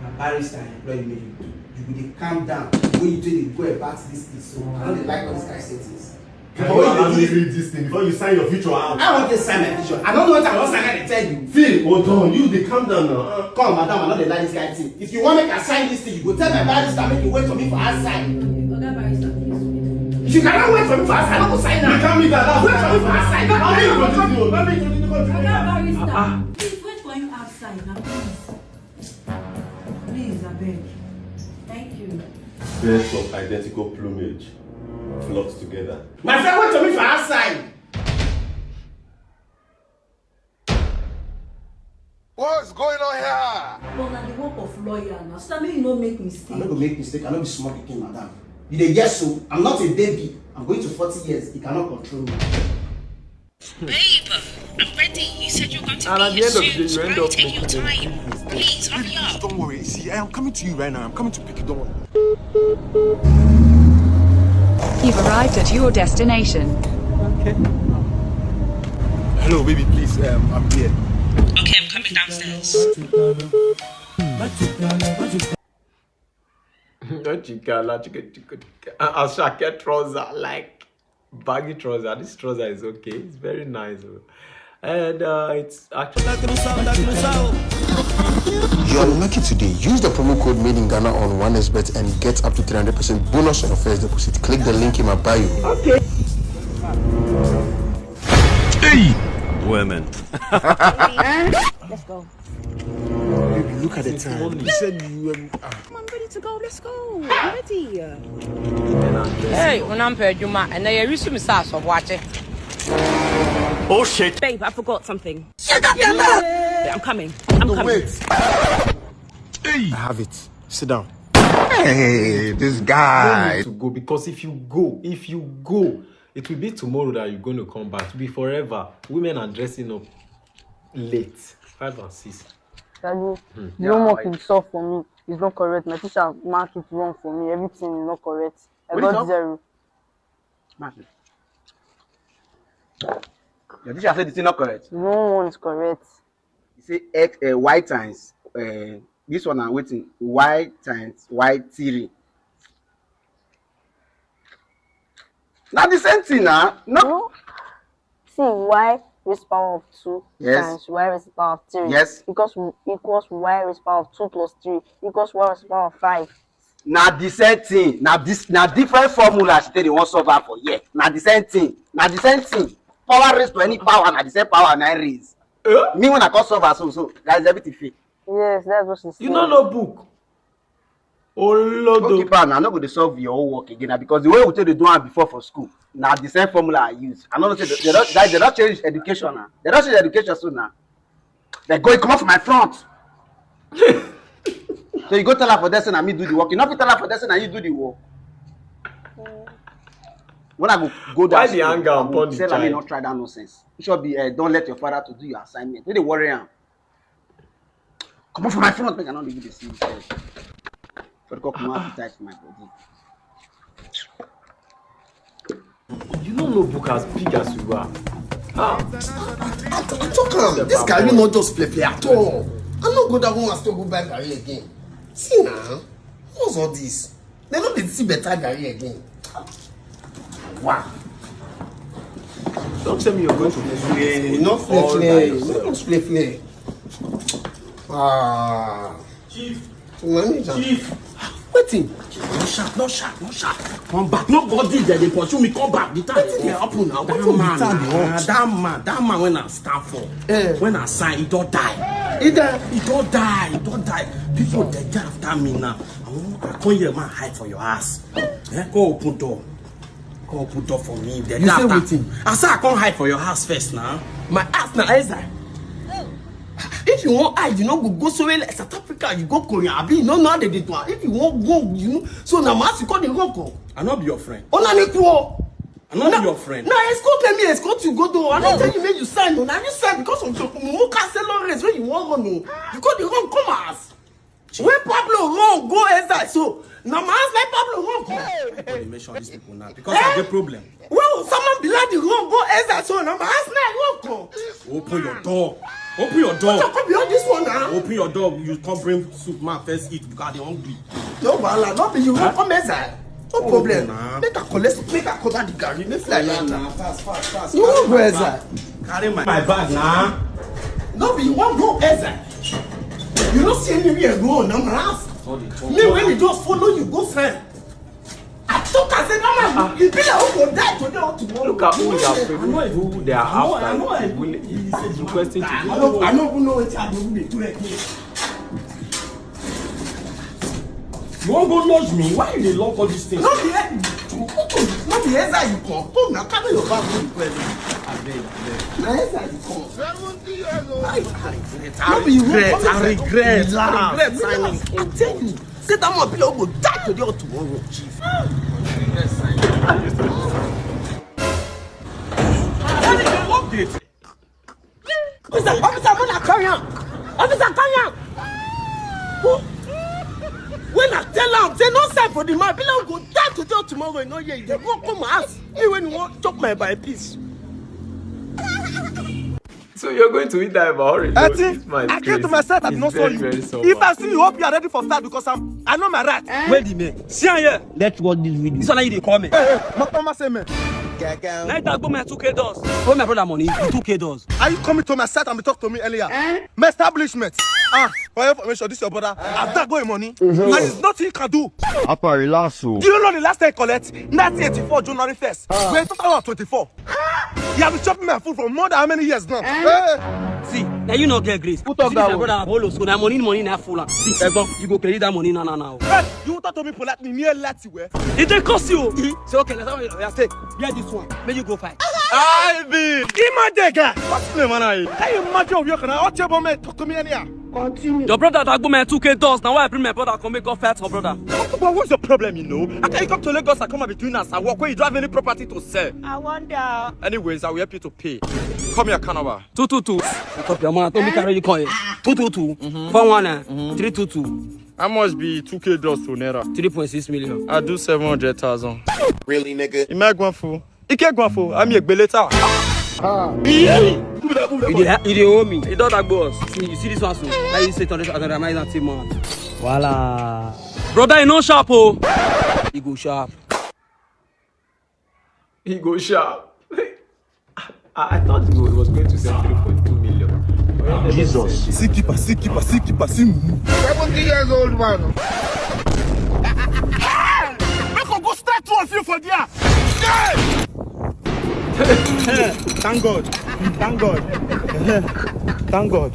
Na barrister I employ you make you do. You go dey calm down. When you take dey go about this thing, so I no dey like all these kind settings. Before you allow me read this thing, before you sign your future out. I wan take sign my future. I no know wetin I wan sign, I dey tell you. Phil, hold on, you dey calm down now. Uh, Come, madam, I no dey like this kind thing. If you wan make I sign this thing, you go tell my barrister make you wait for me for outside. Oga barrister, please wait. If you cannot wait for me for outside, I no go sign you am. calm me down. That's Wait for me for outside. How you go do? Oga barrister, please wait for you outside now, please. Please, abeg. Thank you. Birds of identical plumage flock together. My friend, wait for me for outside. What's going on here? But na the work of lawyer now. So make you no make I mistake. No go make mistake. I no be small pikin, madam. You dey guess so? I'm not a baby. I'm going to forty years. You cannot control me. Babe, I'm ready. You said you're going to And at be the here end of the soon. day, you So end why up take your making time? Please hurry up. Don't worry. See, I am coming to you right now. I'm coming to pick you. Don't worry. You've arrived at your destination. Hello, baby. Please, um, I'm here. Okay, I'm coming downstairs. Not chikala, chika, chika, chika. Uh, Ashake trouser, like baggy trouser. This trouser is okay. It's very nice. Oh. And uh, it's actually. You're lucky today. Use the promo code Made in Ghana on one X Bet and get up to three hundred percent bonus on your first deposit. Click the link in my bio. Hey! Women. Let's go. Baby, look at the time. You said you um, ah. Come on, I'm ready to go. Let's go. I'm ready. Hey, unampe Juma, and I wish me sass of watching. Oh shit! Babe, I forgot something. Shut up your mouth. I'm coming. I'm No, coming. Wait. Hey! I have it. Sit down. Hey, this You don't guy. Need to go, because if you go, if you go, it will be tomorrow that you're going to come back. It will be forever. Women are dressing up late, five and six. Daddy, the homework you solve for me is not correct. My teacher mark it wrong for me. Everything is not correct. I What is got up? Zero. Mark it. Your teacher said the thing not correct. No one is correct. He say x uh, y times uh, this one na wetin, y times y three. Na the same thing na. No. No. See, y raised power of two Yes. times y raised power of three. Yes. Equals equals y raised power of two plus three equals y raised power of five. Na the same thing. Na this na different formula she take dey wan solve am for here. Na the same thing. Na the same thing. Power raised to any power na the same power na raise. Me when I come solve am so so guys, everything fail. Yes, that's what she said. You no know book. Go Olodo. Keep am na, I no go dey solve your own work again na, because the way we take dey do am before for school na the same formula I use. I no know say they don guys, they don change education na. They don change education so na. They go comot for my front. So you go tell her for there say na me do the work. You no fit tell her for there say na you do the work. When I go go down, Why the anger upon the tell her me child? Not try that nonsense. You should be uh, don't let your father to do your assignment. No dey worry am. Comot for my front, make I no leave you dey see you. For the come out tight for my body. You no know book as big as you are. Ah, I talk am. This garri no just play play at all. I no go that one store go buy garri again. See now, what's all this? They no dey see better garri again. Wow. Don't tell me you're going to Play, no play all by play, yourself. No just play play. Ah. Chief, Manager. chief. Wetin? No sharp, no sharp, no sharp. Come back. Nobody there dey pursue me. Come back. The time dey happen now. That Wetin be man, time dey ah, hot? That man, that man when I stand for, Eh. When I sign, he don die. He die. He don die. He don die. People dey get after me now. I wan, I come here, man, hide for your house. Eh, go open door. Go open door for me. They You dey say after. Wetin? I say I come hide for your house first now. My house na Eza. If you wan hide, you no go go somewhere like South Africa. You go Korea, abi you no know how they dey do am. If you wan go, you know. So na my house you come dey go go. I no be your friend. Una ni kuo. I'm not your friend. Na escort me, escort you go do. I don't tell you make you sign. No, now you sign because of your mumu caselo race when you want run. No, you go the wrong commerce. When Pablo run go exile, so now my house like Pablo run go. Everybody mention these people now because I get problem. Well, someone be like the run go exile, so now my house like run go. Open your door. Open your door. What come beyond this one now? Open your door. You come bring soup, man. First eat because they hungry. No wahala, no be you run come exile. No problem. Nah. Make I collect, make I cover the garri, make fly like that. Fast, fast, fast. You won't go exile. Carry my, my bag now. No be you won't go exile. You don't see anywhere go now, my house. Me when you just follow you go friend. I talk, I said, no, man, you be like who go die today or tomorrow. Look at who they are, who they are after. It's requesting to do. I don't even know what I do with the two. You wan go lodge me? Why you dey lock all these things? No be no be exile you come. Come now, carry your bag go the well. Abeg, abeg. Na exile you come. Seventy years old. I regret. I regret. I regret. I regret signing. I tell you, say that man be like go die today or tomorrow, chief. Update. Officer, officer, when I carry am, officer, carry am. Who? When I tell am say no sell for the man, be like go die today or tomorrow. You no hear, you dey run come house. He when you wan chop my by piece. So you're going to eat that by orange? Eti, I came to my set, I did not saw you. If I see you, hope you are ready for start because I'm, I know my right. Wait the man. See am here. Let's watch this video. This one you dey call me. Hey, hey, Mama say me. Night I go my two K dollars. Owe my brother money, two K dollars. Are you coming to my side and be talk to me earlier? Eh? My establishment. Ah, for your information, this your brother. I don't go him money. And there's nothing you can do. Apa, relax o. Do you know the last time I collect? Nineteen eighty-four, January first. We're two thousand twenty-four. You have been chopping my food for more than how many years now? Eh? Hey. See, now you no get grace. Who talk that one? Brother, hold on, so now money, money now full. See, Egbon, you go credit that money now, now, now. Hey, you talk to me politely, near let you wear. It dey cost you. Say, okay, let's have it. Stay. Get this one. May you go fight. I be Imadega. What's the name, man? Can you imagine? You can talk to me anyhow. Continue. Your brother that go my two K dollars. Now why I bring my brother come make God fight for brother? But what's your problem, you know? How can you come to Lagos and come and be doing as I work when you don't have any property to sell? I wonder. Anyways, I will help you to pay. Come here, Kanawa. Two two two. Pick up your man. Don't be carry you call it. Two two two. Four one nine. Three two two. How much be two K dollars to naira? Three point six million. I do seven hundred thousand. Really, nigga? You might go for. Ike Gwafo, I'm your beleta. You dey, you dey owe me. You don tag boss. See, you see this one so. Now you say hundred, hundred, am I not month? Voila. Brother, you no sharp oh. He go sharp. He go sharp. I, I thought he was going to send three point two million. Jesus. See keeper, see keeper, see keeper, see mumu. Seventy years old man. Make I go straight to you for there. Thank God. Thank God. Thank God.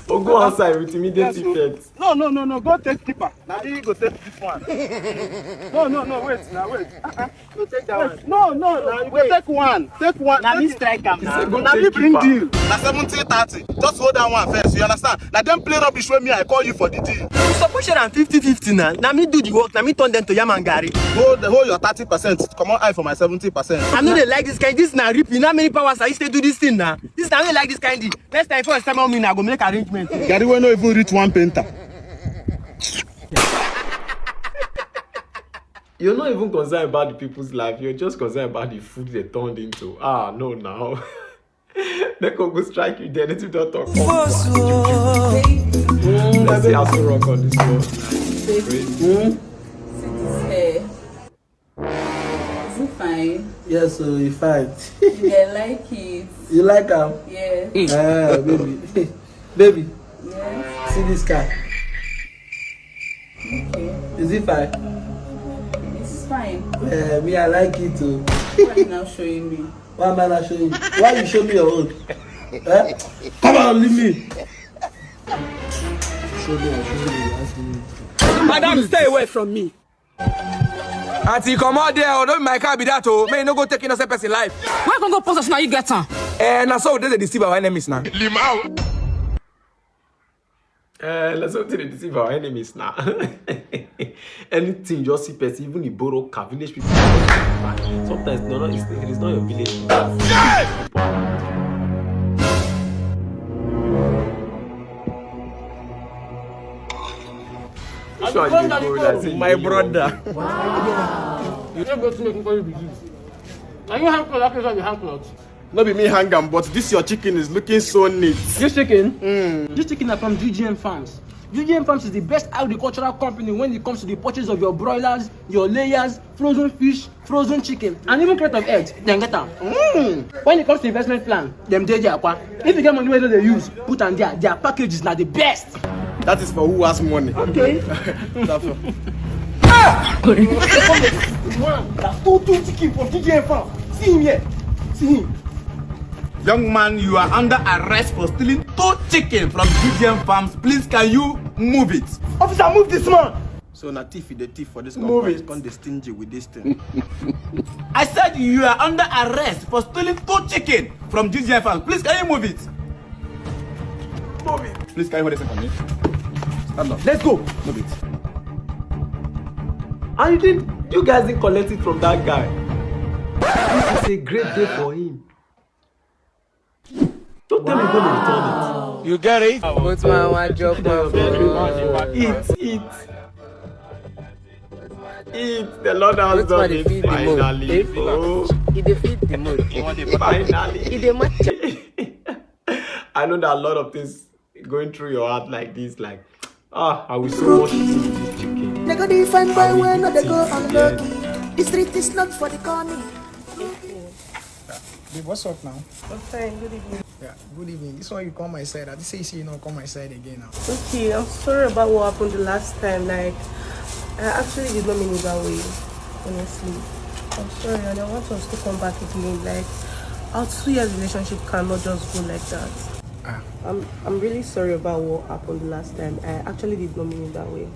We'll go outside with immediate effect. No, no, no, no. Go take keeper. Now you go take this one. No, no, no. Wait, now wait. Uh-uh. Go take that one. No, no, no. You go take one. Take one. Now me strike am now. Now me bring deal. Na seventeen thirty. Just hold that one first. You understand? Now dem play rubbish with me. I call you for the deal. You suppose share am fifty fifty now. Now me do the work. Now me turn them to yam and garri. Hold, hold your thirty percent. Come on, eye for my seventy percent. I know they like this kind. This na rip. You know how many powers I used to do this thing now? This na I no like this kind deal. Next time, first time I mean, I go make arrangement. Garri wey no even reach one painter. You're not even concerned about the people's life. You're just concerned about the food they turned into. Ah, no, now. They could go strike you there. Let him not talk. Let's see how so rock on this one. Crazy. See this hair. Is it fine? Yes, so you fine. Yeah, I like it. You like am? Yeah. Eh, baby. Baby, yes. See this car. Okay. Is it fine? It's fine. Eh, me, I like it too. Why are you now showing me? Why am I not showing you? Why you show me your own? Eh? Come on, leave me. Show me, show me. Ask me. Madam, stay away from me. Auntie, come out there. Oh, don't be my car be that. Oh, may you no go take innocent person life. Why can't go post as now you get am? Eh, na so they dey deceive our enemies now. Limau. Eh, na so they dey deceive our enemies now. Anything you just see person, even Iboro ka village people. Sometimes no, no, it's, if it's not your village. Which one dey go like say you dey My brother. You no go to make me call you be this. Are you hand cloth? That place you hand cloth. No be me hang am, but this your chicken is looking so neat. This chicken? This chicken are from G G M Farms. G G M Farms is the best agricultural company when it comes to the purchase of your broilers, your layers, frozen fish, frozen chicken, and even crate of eggs. Dem get am. When it comes to investment plan, dem dey there kwa. If you get money wey you no dey use, put am there. Their packages na the best. That is for who has money. Okay. That for- One that stole two chicken from G G M Farm. See him here. See him. Young man, you are under arrest for stealing two chicken from G G M Farms. Please, can you move it? Officer, move this man. So na thief you dey thief for this Move company. It. Come dey stingy with this thing. I said you are under arrest for stealing two chicken from G G M Farms. Please, can you move it? Move it. Please, can you hold this thing for me? Stand up. Let's go. Move it. And you didn't, you guys didn't collect it from that guy. This is a great day for him. Don't tell me you're gonna return it. You get it? But my one job, man. Eat, eat. Eat. The Lord has Wetin done I dey it feel the most? finally. Eh? Oh, He dey feed the mood. finally. He dey match. I know that a lot of things going through your heart like this, like, ah, I will so much eat this chicken. They go define by when no they go Yes. unlucky. The street is not for the corny. Babe, what's up now? I'm fine, good evening. Yeah, good evening. This one you come my side. I just say you see you not come my side again now. Okay, I'm sorry about what happened the last time. Like, I actually did not mean it that way, honestly. I'm sorry, and I want us to come back again. Like, our two years relationship cannot just go like that. Ah. I'm I'm really sorry about what happened the last time. I actually did not mean it that way.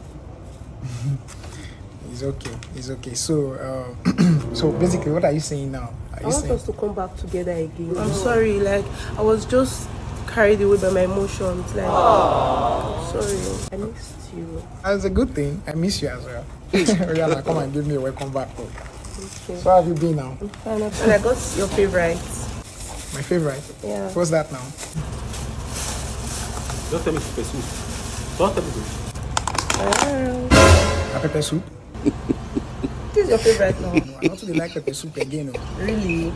It's okay. It's okay. So, uh, so basically, what are you saying now? Are I you want saying? Us to come back together again. I'm sorry, like I was just carried away by my emotions. Like, I'm sorry, I missed you. That's a good thing. I miss you as well. Rihanna, come and give me a welcome back home. Okay. So how have you been now? And I, and I got your favorite. My favorite. Yeah. What's that now? Don't tell me to pursue. Don't tell me to. Hello. A pepper soup. This is your favorite now. No, I don't really like pepper soup again. Oh. Really?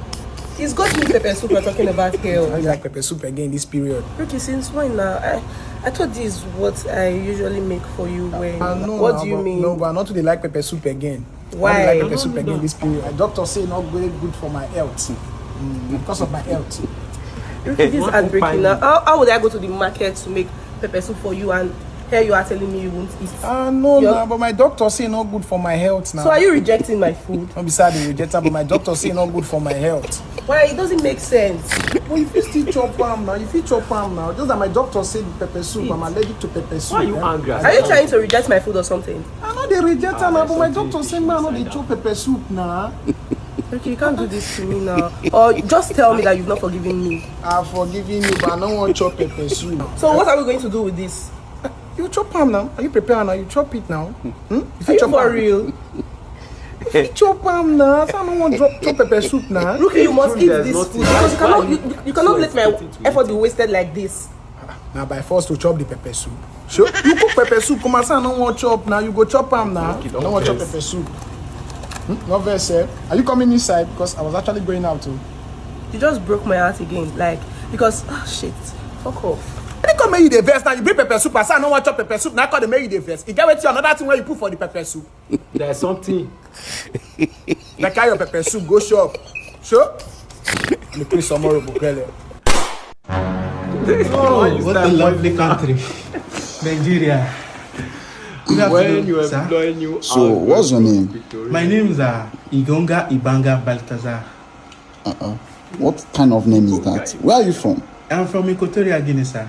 It's got me pepper soup we're talking about here. I don't like pepper soup again this period. Okay, since when now? I, I thought this is what I usually make for you when. Ah, no, What no, do you but, mean? No, but I not really like pepper soup again. I Why? don't like pepper soup again this period. My doctor say not very good for my health. Mm, because of my health. Look, this is heartbreaking now. How, how would I go to the market to make pepper soup for you and here you are telling me you won't eat? Ah, no, Your- no, but my doctor say not good for my health now. So are you rejecting my food? Not beside the rejector, but my doctor say not good for my health. Why? It doesn't make sense. But if you still chop am now, if you chop am now, just that my doctor say the pepper soup, I'm allergic to pepper soup. Why are you eh? angry? Are you trying to reject my food or something? I know they reject am now, but my doctor say man, I know they chop pepper soup now. Okay, you can't do this to me now. Or just tell me that you've not forgiven me. I've forgiven you, but I don't want chop pepper soup. So what are we going to do with this? You chop am now. Are you prepared now? You chop it now. Hmm? If Are you chop for am, real? If you chop am now, so I don't want drop chop pepper soup now. Look, you must eat There's this nothing. food because you Why cannot are you, you you cannot so let my expecting to effort eat be it? Wasted like this. Now by force to chop the pepper soup. Sure, you cook pepper soup, come and say I don't want chop now. You go chop am now. Okay, I don't don't want chop vex. Pepper soup. Hmm? Not very sir. Are you coming inside? Because I was actually going out too. You just broke my heart again. Like because oh shit, fuck off. They come make you the vest now. You bring pepper soup. I say I don't want chop pepper soup. Now call the make you the vest. You get wetin another thing where you put for the pepper soup. There's something. They carry your pepper soup, go shop. Sure. You pray some more, Bukele. Oh, What a lovely country, Nigeria. Good When afternoon, you sir. employ new So, what's your name? My name is uh, Igonga Ibanga Baltazar. Uh-uh. What kind of name is that? Where are you from? I'm from Equatorial Guinea, sir.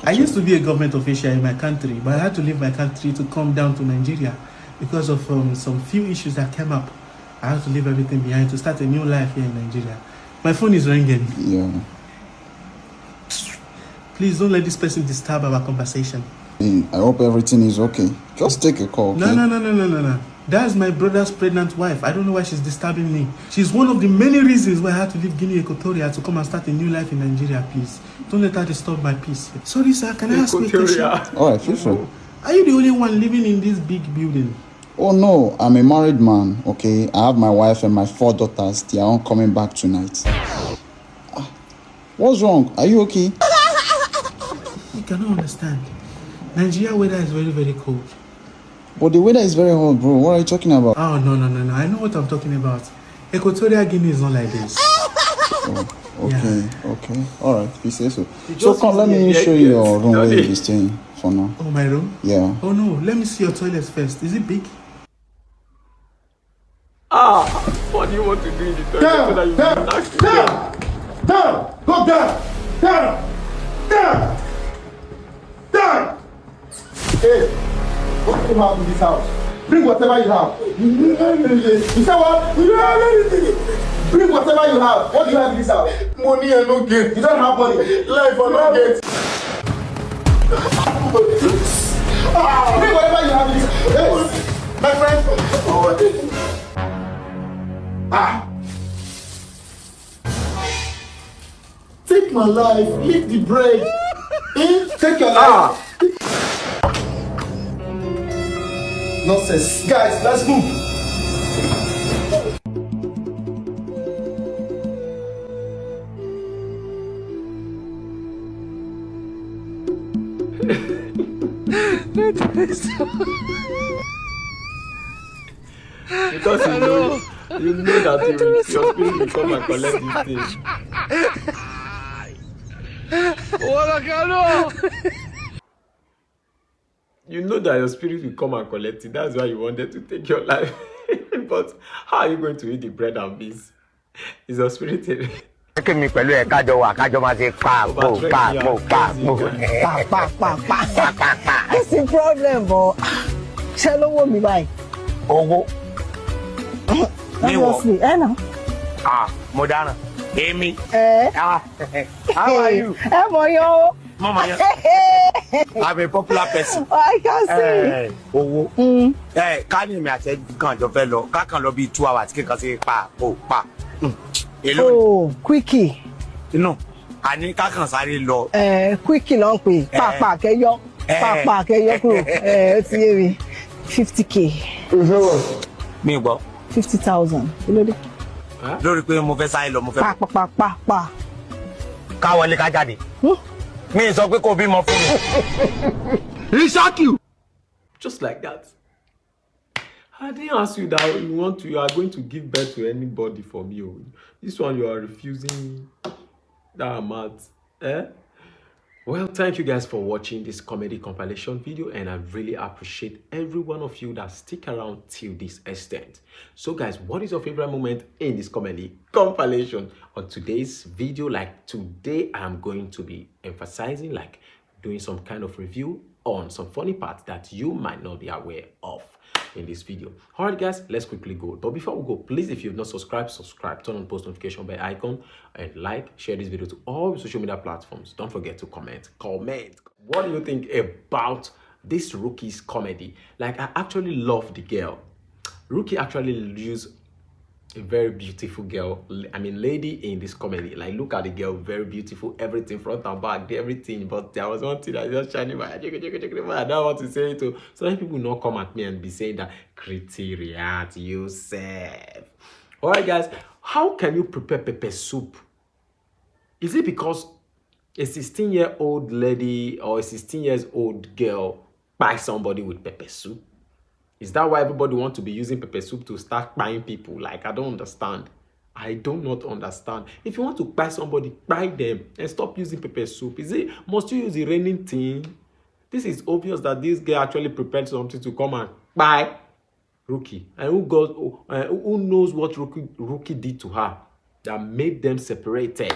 I used to be a government official in my country, but I had to leave my country to come down to Nigeria because of um, some few issues that came up. I had to leave everything behind to start a new life here in Nigeria. My phone is ringing. Yeah. Please don't let this person disturb our conversation. Hey, I hope everything is okay. Just take a call, okay? No, no, no, no, no, no, no. That's my brother's pregnant wife. I don't know why she's disturbing me. She's one of the many reasons why I had to leave Guinea Equatoria to come and start a new life in Nigeria, please. Don't let her disturb my peace. Sorry, sir. Can I ask you a question? Equatoria. All right, feel free. Are you the only one living in this big building? Oh no, I'm a married man, okay? I have my wife and my four daughters. They are all coming back tonight. Ah, what's wrong? Are you okay? You cannot understand. Nigeria weather is very, very cold. But the weather is very hot, bro. What are you talking about? Oh, no, no, no, no. I know what I'm talking about. Equatorial Guinea is not like this. Oh, okay, okay. All right, if you say so. So just come, let use me the show bed, you your yes. room where Daddy. you'll be staying for now. Oh, my room? Yeah. Oh, no. Let me see your toilet first. Is it big? Ah, what do you want to do in the toilet so that you will relax? Down! Down! Go down! Down! Down! Down! Hey, what do you have in this house? Bring whatever you have. You say what? Bring whatever you have. What do you have in this house? Money I no get. You don't have money. Life I no get. Ah, bring whatever you have in this house. Hey, my friend. Ah. Take my life, leave the bread. Eh? Take your life. Nonsense. Guys, let's move. Because you know, you know that you, your spirit will come and collect this thing. You know that your spirit will come and collect it. That's why you wanted to take your life. But how are you going to eat the bread and beans? Is your spirit in? Kèmi pẹ̀lú ẹ̀ kájọ wà, kájọ máa ṣe pàpò pàpò pàpò. Pa, pa, pa, pa. That's the problem, but ṣé ló wò mí báyìí? Owó. Níwọ̀. Obviously, ẹ nà. Ah, mo dáràn. Èmi. Ẹ Ah, how are you? ẹ mọ̀ yọ o. Mama yan. I'm a popular person. I can see. Eh, owó. Mm. Eh, ká ní èmi àti ẹ kàn jọ fẹ́ lọ, ká kàn lọ bíi two hours kí n kàn ṣe pàpò pa. Hmm. Èló ni? Oh, quickie. Inú. Àní ká kàn sáré lọ. Eh, quickie ló ń pè. Eh. Pàpà kẹyọ. Eh. Pàpà kẹyọ kúrò. Eh, ó ti yé mi. Fifty K. Mi gbọ́. Fifty thousand. Kí ló dé? Lórí pé mo fẹ́ sáré lọ, mo fẹ́ Pa, pa, pa, pa, pa. ká wọlé ká jáde. Mi sọ pé kò bímọ fún mi. He shock you. Just like that. I didn't ask you that you want to, you are going to give birth to anybody for me. Oh. This one you are refusing that amount. Eh? Well, thank you guys for watching this comedy compilation video, and I really appreciate every one of you that stick around till this extent. So, guys, what is your favorite moment in this comedy compilation? On today's video, like today, I'm going to be emphasizing, like, doing some kind of review on some funny parts that you might not be aware of in this video. All right, guys, let's quickly go. But before we go, please, if you've not subscribed, subscribe, turn on post notification bell icon, and like, share this video to all social media platforms. Don't forget to comment. Comment. What do you think about this Rookie's comedy? Like, I actually love the girl. Rookie actually use a very beautiful girl, l- I mean, lady in this comedy. Like, look at the girl, very beautiful, everything front and back, everything. But there was one thing that just shining my I don't want to say it. To so many people not come at me and be saying that criteria yourself. All right, guys, how can you prepare pepper soup? Is it because a sixteen year old lady or a sixteen years old girl buy somebody with pepper soup? Is that why everybody want to be using pepper soup to start buying people? Like, I don't understand. I do not understand. If you want to buy somebody, buy them and stop using pepper soup. Is it, must you use the raining thing? This is obvious that this girl actually prepared something to come and buy Rookie. And who got, uh, who knows what Rookie, Rookie did to her that made them separated?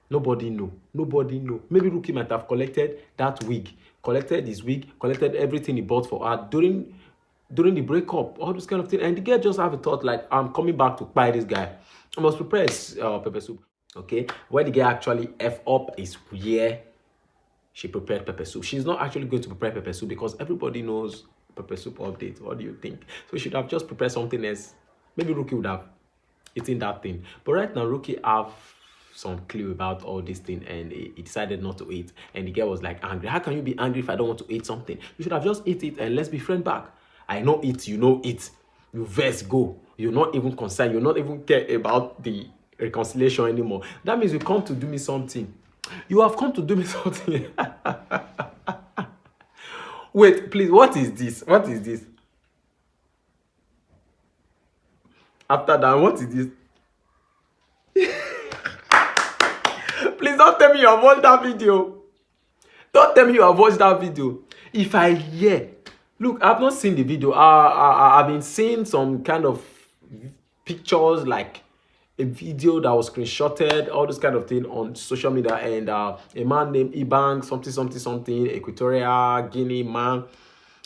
Nobody know. Nobody know. Maybe Rookie might have collected that wig, collected his wig, collected everything he bought for her during during the breakup, all those kind of things. And the girl just have a thought like, "I'm coming back to buy this guy. I must prepare uh, pepper soup." Okay, where the girl actually f up is where she prepared pepper soup. She's not actually going to prepare pepper soup because everybody knows pepper soup update. What do you think? So she should have just prepared something else. Maybe Rookie would have eaten that thing. But right now, Rookie have some clue about all this thing, and he, he decided not to eat. And the girl was like angry. "How can you be angry if I don't want to eat something? You should have just eat it and let's be friend back. I know it, you know it. You vex go. You're not even concerned. You're not even care about the reconciliation anymore. That means you come to do me something. You have come to do me something." Wait, please, what is this? What is this? After that, what is this? Please don't tell me you have watched that video. Don't tell me you have watched that video. If I hear, look, I've not seen the video. I, I, I- I've been seeing some kind of pictures, like a video that was screenshotted, all this kind of thing on social media, and uh, a man named Ibang, something, something, something, Equatorial Guinea man,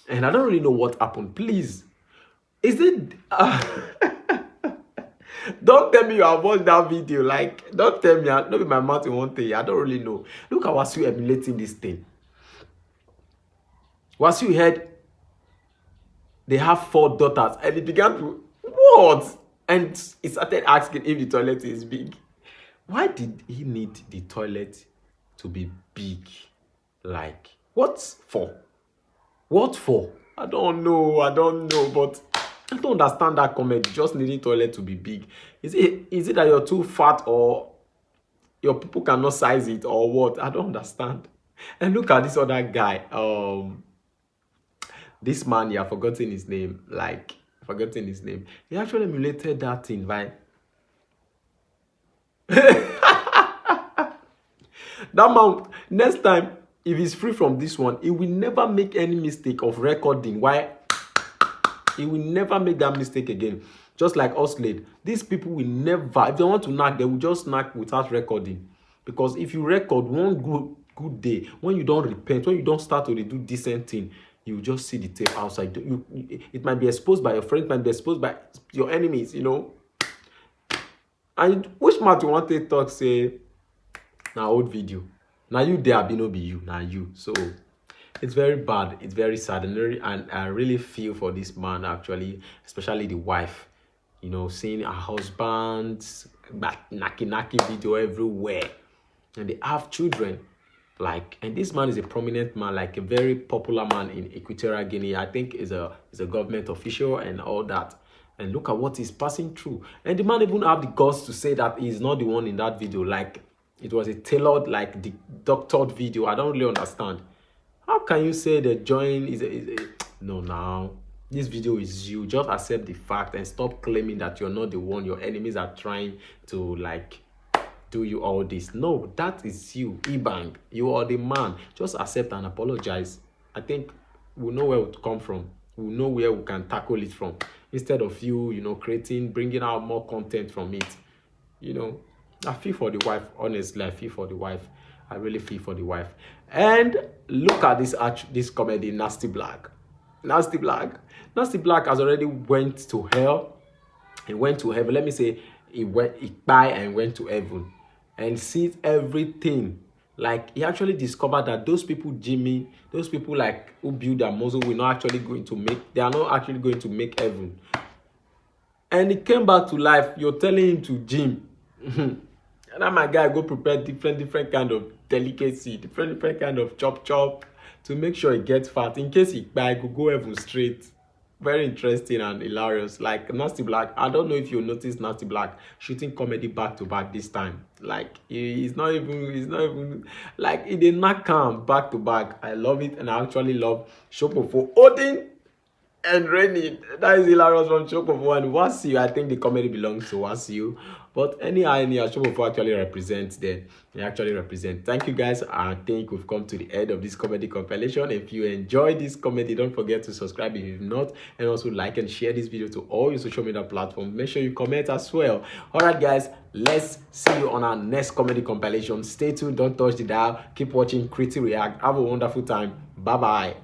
and I don't really know what happened. Please, is it? Uh, don't tell me you have watched that video. Like, don't tell me. I, no be my mouth in one thing. I don't really know. Look at Wasiu emulating this thing. Wasiu heard they have four daughters, and he began to, what? And he started asking if the toilet is big. Why did he need the toilet to be big? Like, what for? What for? I don't know. I don't know. But I don't understand that comment. Just needing toilet to be big. Is it, is it that you're too fat, or your people cannot size it, or what? I don't understand. And look at this other guy. Um, this man, yeah, I've forgotten his name. Like, I've forgotten his name. He actually emulated that thing, right? That man, next time, if he's free from this one, he will never make any mistake of recording. Why? He will never make that mistake again. Just like Oslade, these people will never, if they want to knack, they will just knack without recording. Because if you record one good good day, when you don't repent, when you don't start to do decent thing, you just see the tape outside. You, it might be exposed by your friends, it might be exposed by your enemies, you know. And which mouth you want to talk say na old video? Now you there, be no be you, now you. So it's very bad. It's very sad, and, very, and I really feel for this man actually, especially the wife. You know, seeing her husband but naki naki video everywhere, and they have children. Like, and this man is a prominent man, like a very popular man in Equatorial Guinea. I think is a is a government official and all that. And look at what he's passing through. And the man even have the guts to say that he's not the one in that video. Like, it was a tailored, like, the doctored video. I don't really understand. How can you say the join is a, is a no? Now this video is you. Just accept the fact and stop claiming that you're not the one. Your enemies are trying to, like, do you all this. No, that is you, Ibang. You are the man. Just accept and apologize. I think we know where we come from. We know where we can tackle it from. Instead of you, you know, creating, bringing out more content from it. You know, I feel for the wife. Honestly, I feel for the wife. I really feel for the wife. And look at this act, this comedy, Nasty Black. Nasty Black. Nasty Black has already went to hell. He went to heaven. Let me say, he went, he died and went to heaven, and sees everything. Like, he actually discovered that those people, Jimmy, those people, like, who build their muscle, will not actually going to make. They are not actually going to make heaven. And he came back to life. You're telling him to gym. And that my guy go prepare different, different kind of delicacy, different, different kind of chop chop to make sure he gets fat. In case he buy, go go heaven straight. Very interesting and hilarious. Like Nasty Black, I don't know if you noticed Nasty Black shooting comedy back to back this time. Like, he- he's not even, he's not even, like, he did not come back to back. I love it, and I actually love Shopofo, Odin and Rainy. That is hilarious from Shopofo and Wasiu. I think the comedy belongs to Wasiu. But anyhow, anyhow, Shopofo actually represents there. They actually represent. Thank you guys. I think we've come to the end of this comedy compilation. If you enjoyed this comedy, don't forget to subscribe if you've not, and also like and share this video to all your social media platforms. Make sure you comment as well. All right, guys, let's see you on our next comedy compilation. Stay tuned. Don't touch the dial. Keep watching Criti React. Have a wonderful time. Bye bye.